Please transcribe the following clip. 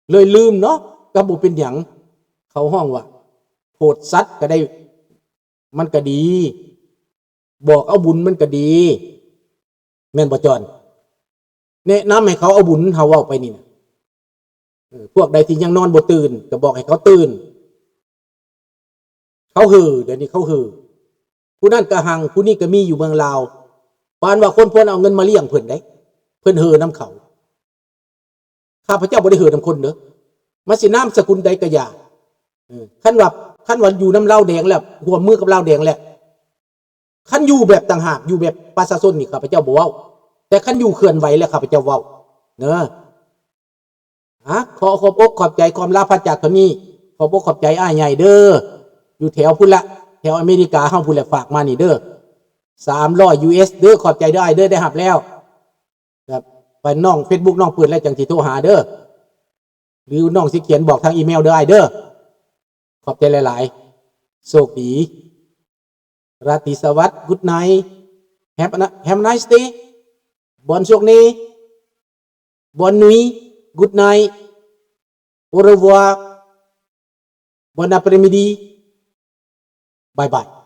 ເລີຍລືມເນາະ. ກໍບໍ່ເປັນຫຍັງ. ເຂົາຮ້ອງວ່າ ໂພດສັດກໍໄດ້ ມັນກໍດີ, ບອກເອົາບຸນມັນກໍດີ. ແມ່ນບໍ່ ຈອນ? ແນະນຳໃຫ້ເຂົາເອົາບຸນ ເຮົາເວົ້າໄປນີ້ນະ. ເອີ ພວກໃດທີ່ຍັງນອນບໍ່ຕື່ນ ກໍບອກໃຫ້ເຂົາຕື່ນ. ເຂົາເຫີ ດຽວນີ້ເຂົາເຫີ. ຜູ້ນັ້ນກໍຮັ່ງ ຜູ້ນີ້ກໍມີຢູ່ເມືອງລາວ. ປານວ່າຄົນພວນເອົາເງິນມາລ້ຽງເພິ່ນເດ້. ເພິ່ນເຫີນຳເຂົາ. ຂ້າພະເຈົ້າບໍ່ໄດ້ເຫີນຳຄົນເດີ. ມັນຊິນາມສະກຸນໃດກໍຢ່າ. ເອີ ຄັນວ່າ ຄັນວ່າຢູ່ນຳລາວແດງແລ້ວ ຮ່ວມມືກັບລາວແດງແລ້ວ ຄັນຢູ່ແບບຕ່າງຫາກ ຢູ່ແບບປະຊາຊົນນີ້ ຂ້າພະເຈົ້າບໍ່ເວົ້າ. ແຕ່ຄັນຢູ່ເຄື່ອນໄຫວແລ້ວ ຂ້າພະເຈົ້າເວົ້າເດີ. ອາ ຂໍຂອບອົກຂອບໃຈ ຄວາມລາພາກຈາກເທົ່ານີ້. ຂອບອົກຂອບໃຈອ້າຍໃຫຍ່ເດີ. ຢູ່ແຖວພຸ້ນລະ ແຖວອາເມລິກາເຮົາພຸ້ນແຫຼະ ຝາກມານີ້ເດີ. ສາມຮ້ອຍຢູເອັສເດີ. ຂອບໃຈເດີອ້າຍເດີ ໄດ້ຮັບແລ້ວ. ແບບ ໄປນ້ອງ ເຟສບຸກນ້ອງເປີດແລ້ວ ຈັ່ງຊິໂທຫາເດີ ຫຼືນ້ອງຊິຂຽນບອກທາງອີເມວເດີອ້າຍເດີ. ຂອບໃຈຫຼາຍໆ. ໂຊກດີ. ລາຕີສະຫວັດ. Good night. Have a, have a nice day. Bonne journée. Bonne nuit. Good night. Au revoir. Bon après-midi. Bye bye.